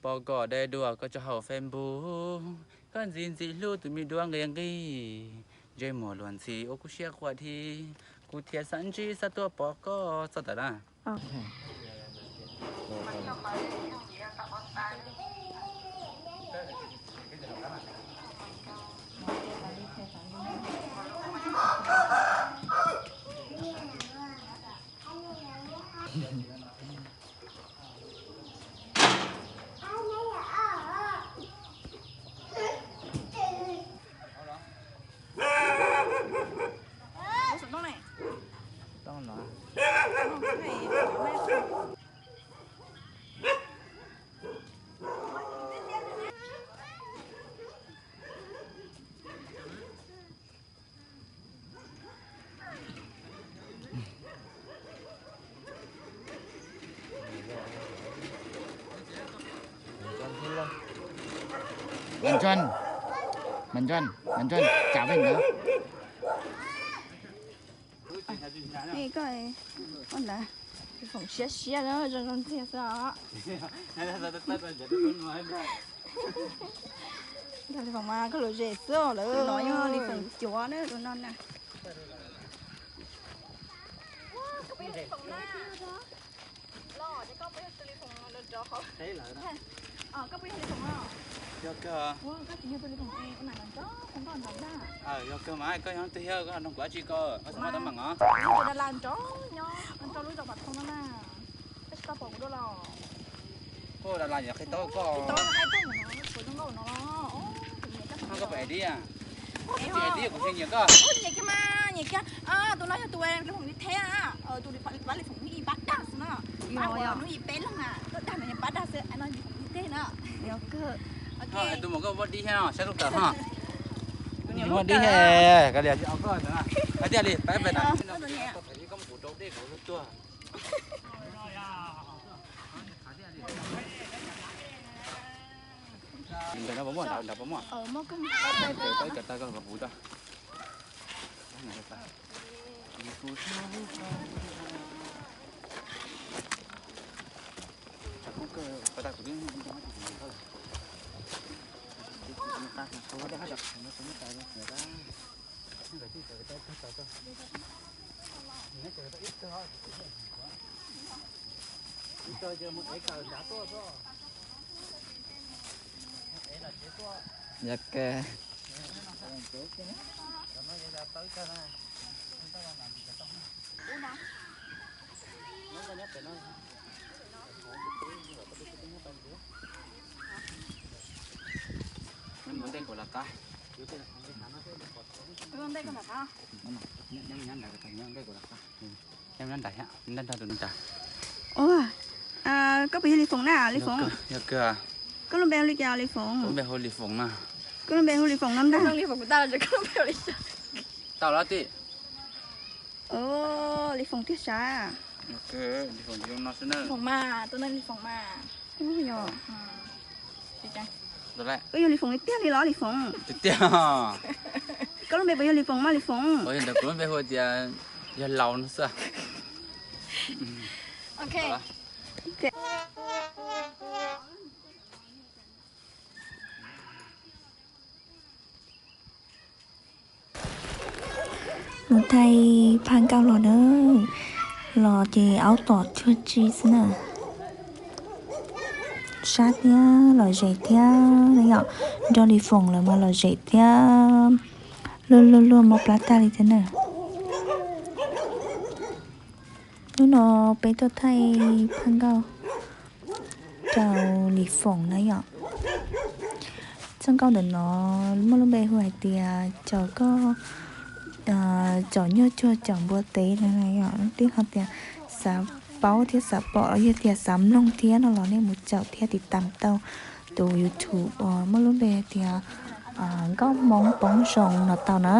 Pom koj dai duav koj tso hauv Facebook, koj ntxim ntxim hlub tus me duab nqi nqi, ntsej muag luag ntxhi ua kuv siab quaj dhi, kuv thiaj xav ntsib xav tuaj pom koj txog ntawm na. Mas Ntsoj, Mas Ntsoj, Mas Ntsoj, cas peb ntawd. Koj, koj ntawd, Li Foom siab siab na, zoo zoo ntxiag xwb os. Li Foom mas koj lom zem xwb os lawm. Tus no yog Li Foom cuav na, tus no na. Yog kawg, yog kawg mas koj yog tus thiab koj nug kuv dab tsi ko, koj txhob muaj teeb meem os. Ua Dalas yog qhib tau koj. Koj pom Eddie a? Eddie kuv tsis nyiam koj. Nyiam kiag mas, nyiam kiag. Tus no yog tus Li Foom li theb na, tus Li Foom ib pab dag xwb na. Pab hnub ib peb leeg na, koj dag no yog pab dag xwb, no Li Foom li theb na. Tus muam koj muab dib thiab no, saib lub kawm ho. Muab dib thiab, koj li, hais tias li pab pem na. Ntawm no puas muaj, nrad puas muaj? Tau ib cov tau koj puv tau. Yog kawg. Ua, koj puas yog Li Foom na, Li Foom? Yog kawg. Koj lub npe hu li cas Li Foom? Kuv npe hu Li Foom na. Koj lub npe hu Li Foom no ntag. Tau los tij. Li Foom tiag sav. Li Foom mas, tus no Li Foom mas. Koj yog Li Foom tiag tiag li los Li Foom? Tiag tiag. Koj lub npe puas yog Li Foom mas Li Foom? Ntawm kuv lub npe hu tias yog Laus no xwb. Mus thaij phaj nkauj los na, los ces aub tom cuag tsi xwb na. Sab thiab lom zem thiab yom, nrog Li Foom lawv mas lom zem thiab, luag luag luag mob plab tag li thiab na. Hnub no peb tuaj thaij phaj nkauj rau Li Foom na yom. Txoj nkauj ntawm no muaj lub npe hu hais tias caum koj, caum nyuj cuag caum npua teb no yom. Twb ho tias xav paub thiab xav pom los yog tias xav mloog thiab no los nej mus caum thiab tiv tam tau tus YouTube uas muaj lub npe hais tias Nkauj Hmoob Poob Zoo no tau na.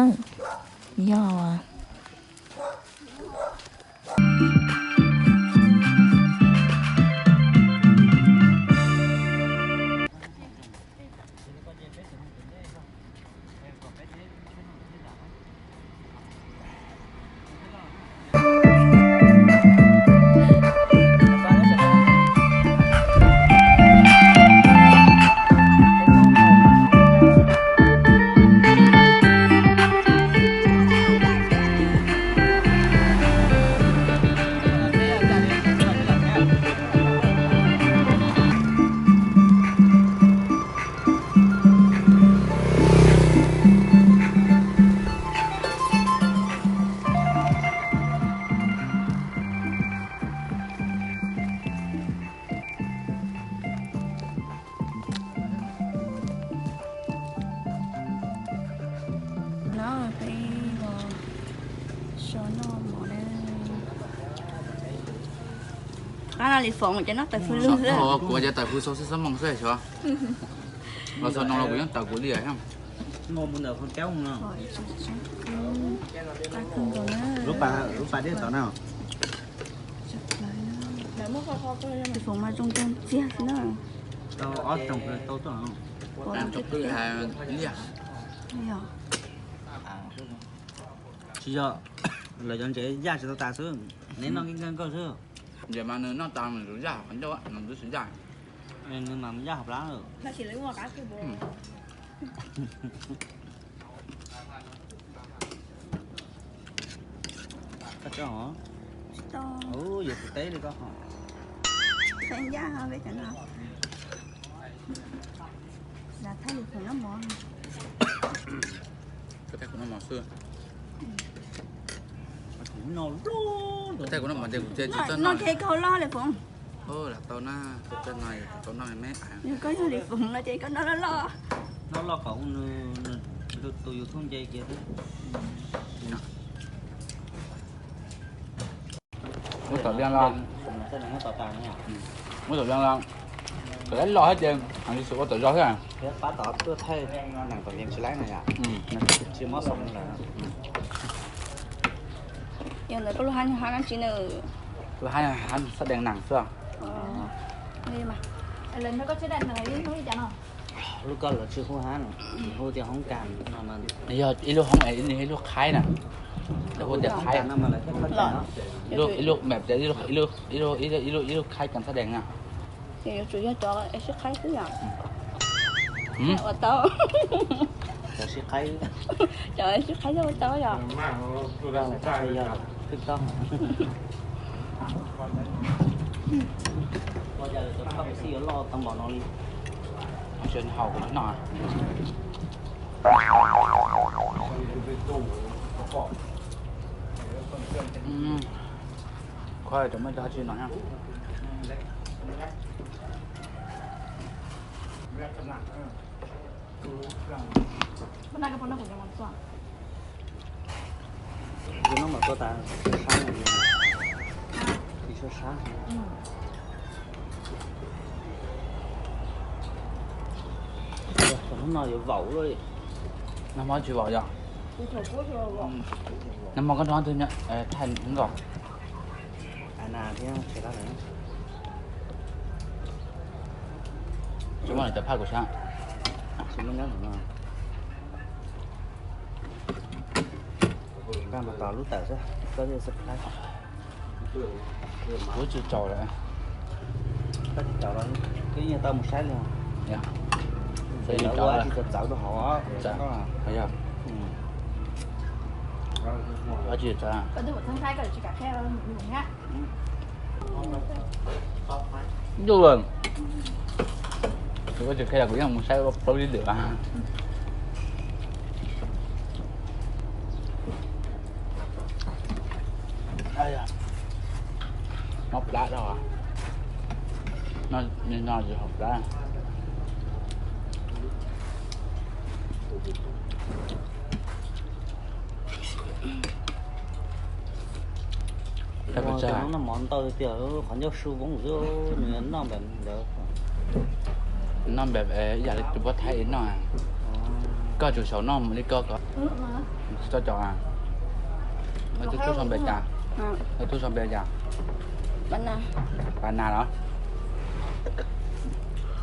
Yog Li foom ces noj tawm fws lug xwb. Kuv ces tawm fws xaus xwb, xob moos xwb xyov. Los xaus no los kuv yeej tawm kuv li thiab. Lub pas dej tod na. Foom mas zoo zoo txiag xwb na. Tsis yog, lawv cov ntsev yaj tsis tau tas xwb, neb noj nkauj nkauj xwb. Ntawd mas nws noj tas nws tus yaj hauv qhov ncauj, nws twb tsis yaj. Nws mas yaj hauv plab lawm. Koj tso hov. Yuav tus teb li koj hov. Peb yaj peb cov no. Thaij kuv noj mov xwb. Thaij kuv noj mov ces kuv ces tsis txawj noj. Noj ces khaub loj li Foom. Lam tau na, tsis txawj noj, tau noj me me. Yog koj yog li Foom no ces koj noj loj loj. Noj loj kom nws tus YouTube nce kiag xwb. Muab tom liaj los, muab tom liaj los, kom loj loj thiab ces hais li xus ua tom zog xwb. Pab tom tuaj thaij nees tom yees tsis laib no yom. Tsis mob xoom lawm. Yog ntawd koj lub hab yog hab dab tsi na? Lub hab hab sab dees nees xwb. Lub koj lawv tsis hu hab no, hu tias hoob kas no. Yog ib lub hoob es ib lub qhaib na. Lawv hu tias qhaib no mas lawv thiaj, ib lub, ib lub qhaib kas sab dees na. Ces yuav tsum yog cov sib qhaib xwb yom. Ua tau. Cov sib qhaib, cov sib qhaib thiaj ua tau yom. Ua cas lawv cov paj xij yuav loj tau npaum no li. Haus kuv noj. Khuv cov muaj cov dab tsi no na. Tus no mas tuaj tas sab, sab, hnub no yuav vaum lawm. Noj mov tsis vaum yog? Noj mov koj nrog twg nyob thaij nkaus? Tsis muaj cov phaj kuv sab. Tsis muaj nyob no. Koj mus tos lub tawm xwb, koj thiaj subscribe. Kuv tsis tsaus lawm. Koj tsis tsaus los twb yeej tau mus saib li. Tsis txawv txawv rau hauv. Tsis txawv. Kuv tsis qhia kuv yeej mus saib plaub lib lwm. Mob plab dhau. No tsis haum plab. Cov no noj mov ntau tiag, qhov ncauj su voob xwb, nws noj npam ntawd. Noj npam ib yam li tus pob thaib noj. Koj tsum xyaum noj mus li koj ko. Tsis tau caum a. Tub sau npe cas? Tub sau npe cas? Pas Nas los?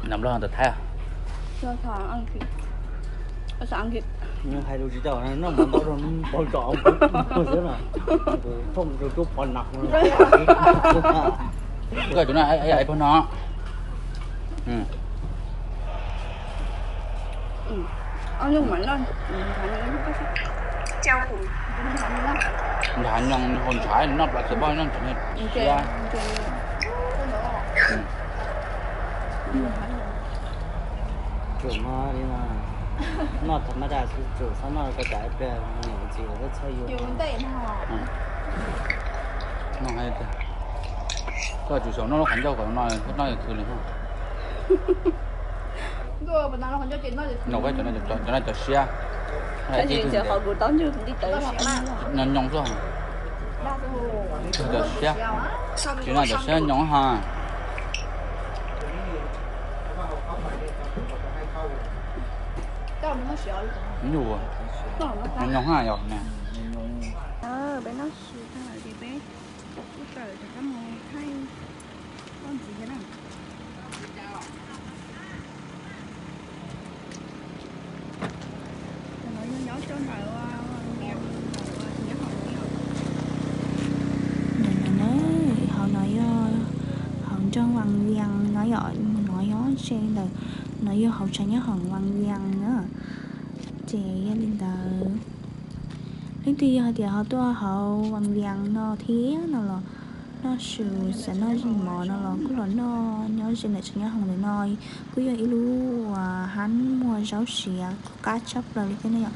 Nplog tawm Thaib. Nws hais lus tsis tau, noj mov ntau rau pau tsom xwb na. Thooj rau tub Pas Nas. Koj tus no ib pog no. Nrhav nyoos hau ntshav noj plas xwm poj noj ntsis. Tsum no li no, noj thaum maj daj xwb, tsum txhob noj ko tas ib pliag niam txiv lawv txhawj yus. Koj tsum xyaum noj lub qhov ncauj kom no, noj yog khwv li. Noj cov no cov siab. Nyoos nyoos xwb. Cov siab, tsis noj cov siab nyoos ha. Nyuj, nyuj ha yog ne. Peb noj su tag lawm ces peb kuj tawm rov qab mus thaij toj ntxiv thiab na. Tus no yog nyob rau ntawm, ntawm no na, hauv no yog hauv nroog Vaj Vias no yom, no yog tsev ntawm, no yog hauv tsev nyob hauv Vaj Vias na. Ces yog li ntawd, leej twg yog hais tias ho tuaj hauv Vaj Vias no thiab no los noj su, xav noj mov no los kuj los noj nyob ze ntawm tsev nyob hauv ntawm no. Kuj yog ib lub uas hab muag zaub siav qab tshaj plaws li thiab na yom.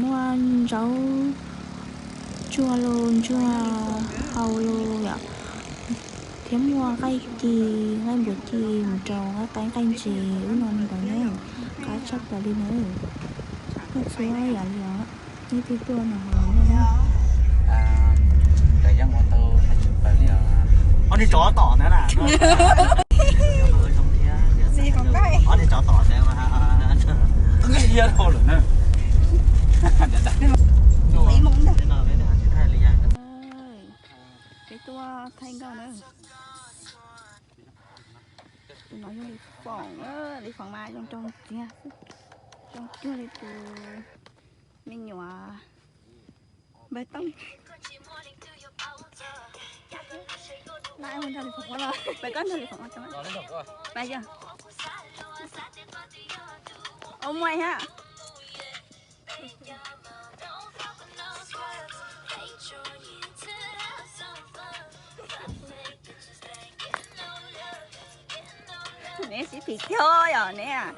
Muaj zaub tsuag los ntsuag hau los yom, thiab muaj nqaij ci, nqaij npuas ci mus rau nqaij qaib nqaij ntses ub no ntawd na, qab tshaj plaws li na. Muaj txhua yam li os, nej twg tuaj no los noj. Ob niag tsov tom ntawd na. Ob niag tsov tom ntawd mas. Peb tuaj thaij nkauj na. Tus no yog Lis Foom, Lis Foom mas zoo nraug tiag, zoo cuag li tus me nyuam npawg Tooj. Pab koj nrog Lis Foom ua tau. Pab yog. Ua muaj thiab. Neb sib phim thiab yom neb.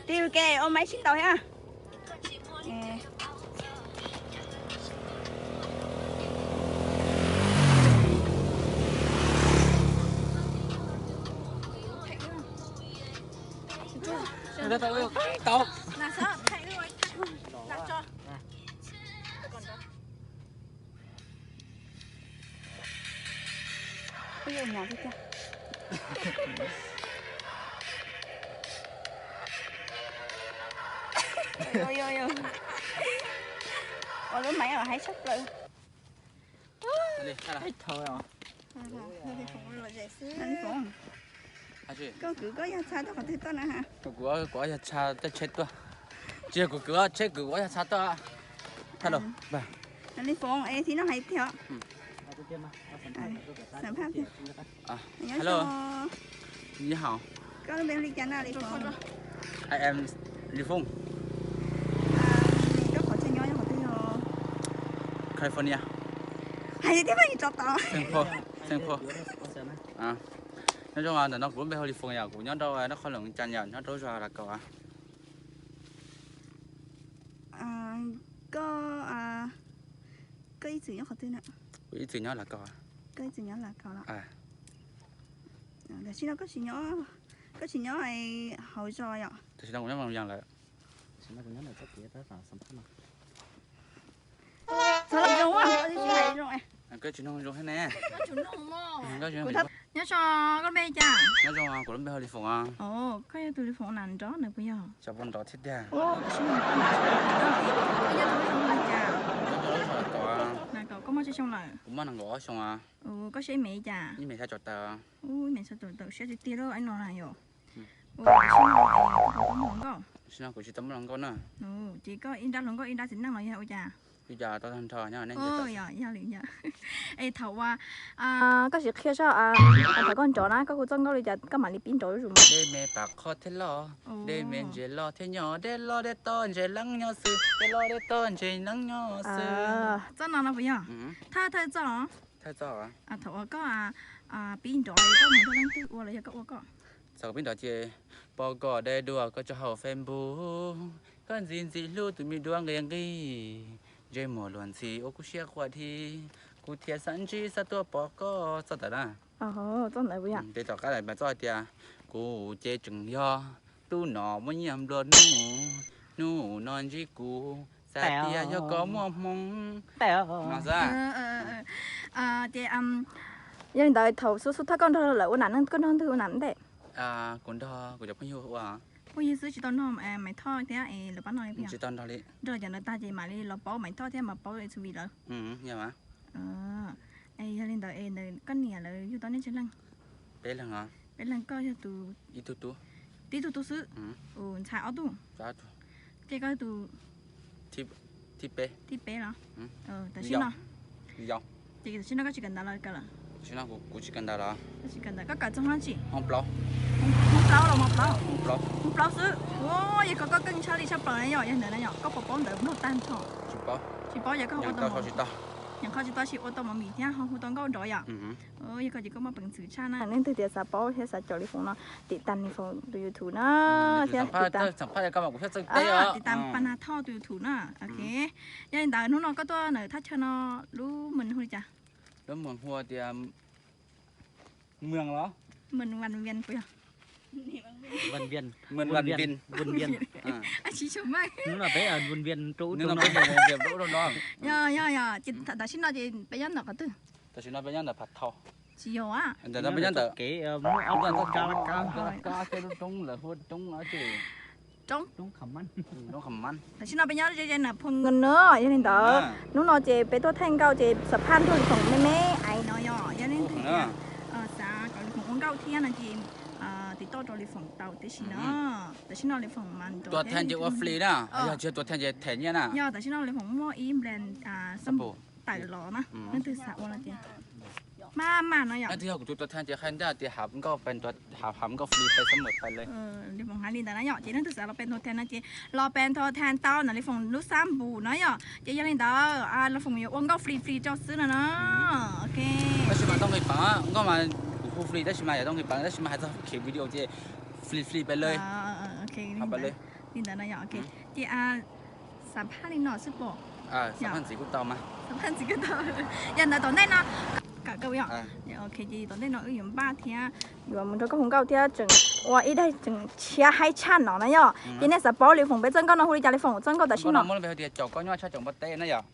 Tig ke ua maiv sib tau thiab. Ua li, ua lub maiv haib tshaj plaws. Koj kwv koj yog txha tuaj qhov twg tuaj na? Kuv, kuv yog txha tej tsheb tuaj. Tsis yog kuv kwv tsheb kwv, kuv yog txha tuaj. Hello. Lis Foom es tib no hais tias Hello. Koj lub npe hu li cas na Lis Foom? I am Lis Foom. Koj qhov chaw nyob yog qhov twg yog? California. Hais tias mas tso tau. Saint Paul. Saint Paul. Nyob zoo, ntawm no kuv lub npe hu Lis Foom yom, kuv nyob rau Naj Qhoos Loos Cas yom, nyob rau lub zos Las Kaus. Koj, koj ib txwm nyob qhov twg na? Kuv ib txwm nyob Las Kaus. Koj ib txwm nyob Las Kaus los? Tam sim no koj tsis nyob, koj tsis nyob hauv zos yom? Tam sim no kuv nyob Vaj Vias lawm. Txhob zoo, koj tsis hais zoo. Koj tsis nug zoo thiab ne. Nyob zoo, koj lub npe cas? Nyob zoo, kuv lub npe hu Lis Foom. Koj yog tus Lis Foom na nrov na puas yog? Tsis paub nrov thiab tiag. Koj yog tus Lis Foom na cas? Nyob rau lub zos Las Kaus. Las Kaus, koj muaj tsawg xyoo lawm? Kuv muaj nees nkaum ob xyoo. Koj siab me li cas? Ib mev xya caum tawm. Ib mev xya caum tawm, siab tiag tiag lauj, ib no na yom. Sim no kuv tsis tau muaj hluas nkauj na. Ces koj ib nrab hluas nkauj ib nrab txiv neej los yog ua cas? Li cas tau tag nrho nyob nej. Yog li yog. Es thaum uas koj sim qhia saib, thaum koj nrov na koj hu txoj nkauj li cas koj mam li pib nrov zuj zus mas. Dej me pam qhov thiab los, dej me ntses los thiab nyob, dej los dej to ntses leej nyob xwb, dej los dej to ntses leej nyob xwb. Txoj no no puas yog? Thawj thawj txoj. Thawj txoj. Thaum uas koj pib nrov koj mus nrog leej twg ua los yog koj ua koj? Thaum pib nrov ces pom koj dai duas koj tso hauv Facebook, koj ntxim ntxim hlub tus me duab nqi nqi, ntsej muag luag ntxhi ua kuv siab quaj dhi, kuv thiaj xav ntsib xav tuaj pom koj. Txoj ntawd na. Txoj ntawd puas yog? Ces tom qab mas txoj hais tias, kuv ces tseem yog tub nom muaj nyiaj nplua nuj, hnub no ntsib kuv xav tias yog koj muaj hmoo no xwb. Ces Yog li ntawd thaum xub xub thawj koj nrog lawv ua nam neej koj nrog leej twg ua nam neej ntej? Kuv nrog kuv cov phooj ywg ua. Phooj ywg xwb tsis tau nrog Maiv Thoj thiab es lawv pab no li peb? Tsis tau nrog li. Nrog cov ntawd tag ces mam li los paub Maiv Thoj thiab mam paub Xu Vim lawv. Yog li ntawd es ntawd koj niam lawv yug tau nej tsawg leej? Peb leeg os. Peb leeg koj yog tus, ib tug tub, tib tug tub xwb. Ntxhais ob tug. Ces koj yog tus thib peb los? Tam sim no, ces tam sim no koj tsis kawm ntawv los kawm lawm? Tam sim no kuv tsis kawm ntawv los. Tsis kawm ntawv, koj kawm txog hoob tsi? Hoob plaub. Hoob plaub los mos plaub? Hoob plaub xwb. Ua yog koj, koj keej tshaj li tshaj plaws na yom, yog ntawd na yom, koj puas paub ntawv Nplog tag nrho? Tsis paub. Tsis paub ces koj ua tau, nyeem qhov tsis tau, tsis ua tau mos mis thiab ho hu tau nkauj nrov yom. Yog koj ces koj muaj peev xwm tshaj na. Leej twg tias xav paub thiab xav caum Lis Foom no, tim tas Lis Foom tus YouTube na, thiab tim tas Paj Nas Thoj tus YouTube na. Ok, yog li ntawd hnub no koj tuaj ntawm thaj chaw no lub npe hu li cas? Lub npe hu tias Mws los? Mws Vas Vias puas yog? Mws Vas Vias. Hnub no peb Vas Vias rau ub rau no. Yog yog yog, ces tam sim no ces peb nyob ntawm qhov twg? Tam sim no peb nyob ntawm Phav Thau. Tsis yog a. Ntawm no peb nyob ntawm kev muaj ob tug kab lab kab, kab lab kab thiab lub roob lawv hu ua roob no ces roob, roob Khamab. Tam sim no peb nyob ze ze ntawm Phoo Nkas na, yog li ntawd hnub no ces peb tuaj thaij nkauj ces xam phaj nrog Lis Foom me me ais no yom, yog leej twg xav kom Lis Foom ua nkauj thiab no ces tiv tauj rau Lis Foom tau tib si no. Tam sim no Lis Foom mas tuav theej ces ua free na, yog tsis tuav theej ces them nyiaj na. Yog tam sim no Lis Foom muaj ib nplas xab npum tawm los na, leej twg xav ua no ces maj mam no yom. Leej twg yog kuv tus tuav theej ces hais ntej tias hav nkauj, hav nkauj free pais xab npum pais li. Lis Foom hais li ntawd na yom, ces leej twg xav los pais tuav theej no ces los pais tuav theej tau ntawm Lis Foom lub xab npum na yom, ces yog li ntawd Lis Foom yuav ua nkauj free free rau xwb no na. Ok. Tab sis mas tau nqis peev, nkauj mas kuv hu free tab sis mas yog tau nqis peev tab sis mas hais txog khiav video ces free free pais li. Li ntawd na yom, ok. Ces xam phaj li no xwb pom. Xam phaj ntxiv kuj tau mas. Xam phaj ntxiv kuj tau. Yog ntawd tom ntej no, ok, ces tom ntej no wb yuav npaj thiab yuav mus nrog koj hu nkauj thiab tseem ua ib daim tseem tshiab haib tshaj no na yom. Ces nej xav paub Lis Foom peb txoj nkauj no hu li cas, Lis Foom txoj nkauj tam sim no? Caum koj nyuaj tshaj caum npua teb na yom.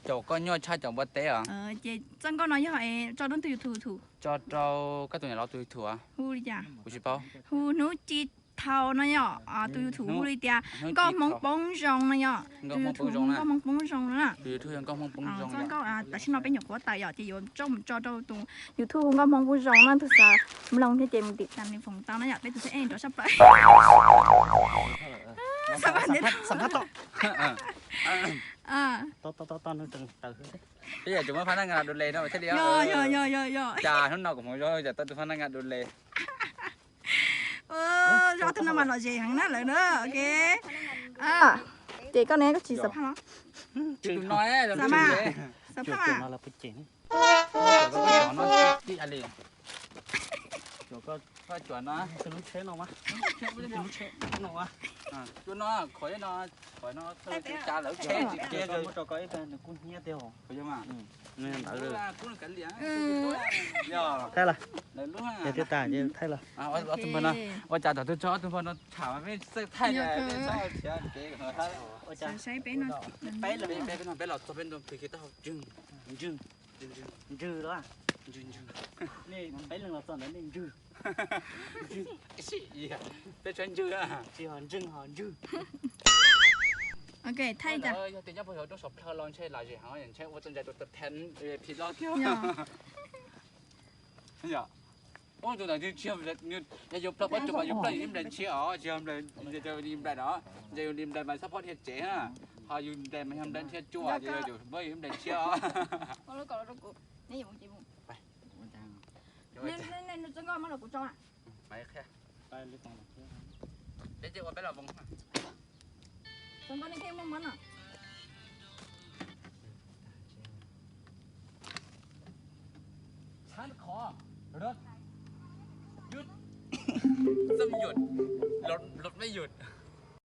Caum koj nyuaj tshaj caum npua teb os. Ces txoj nkauj no yog tso rau leej twg YouTube? Tso rau koj tus niam laus tus YouTube. Hu li cas? Kuv tsis paub. Hu Hnub Ci Thau no yom, tus YouTube hu li tias Nkauj Hmoob Poob Zoo no yom. Tus YouTube hu Nkauj Hmoob Poob Zoo no na. Txoj nkauj tam sim no peb nyuam qhuav tawm yom, ces yuav tso mus tso rau tus YouTube hu Nkauj Hmoob Poob Zoo no, tus xav mloog thiab ces mus tim tas Lis Foom tau na yom, peb tus xab ej nrov sab plaws. Xam phaj tom. Peb yog tseem muab phab nab nga du le no thiaj li. Yog yog yog yog. Cas hnub no kuv hmoov zoo cas tau tus phab nab nga du le. Zoj tus no mas lom zem heev na lawm na, ok. Ces koj ne koj tsis xam phaj los? Xam phaj mas. Cuaj no, qhov no, qhov no, cas lawv tsheb tsis kiag, nws kuj hnyiab tiag. Thaij los, yog tiag tas ces thaij los. Ob tug npawg no, ua cas thaum twg tso ob tug npawg no tham mas peb txawj thaij, peb txawj khiav kev. Saib peb no, peb los txog peb nrog pw kiag taub hau ntswg, ntswg, ntswg los, ntswg, ntswg. Nej peb leeg los txog ntawd nej ntswg. Peb tshab ntswg, tsis ho ntswg ho ntswg. Ok, thaij cas. Yog tias nyob puag saum roob saum plawv los ntshe lam zem heev, ntshe ua txuj ntsa rau tag thaj phim loj kiag. Yog tus ntawd tsis yog, yog yus plawg pob tsuas mas yus plawg yus ib nplais ntshiab os, tsis yog yus nplais no, yog yus nplais mas xab phob dhia tsev na, ho yus nplais mas yog nplais ntshiab tsuas, yus nplais ntshiab os. Peb ua peb los voos. Txhob yuam, los, los, los,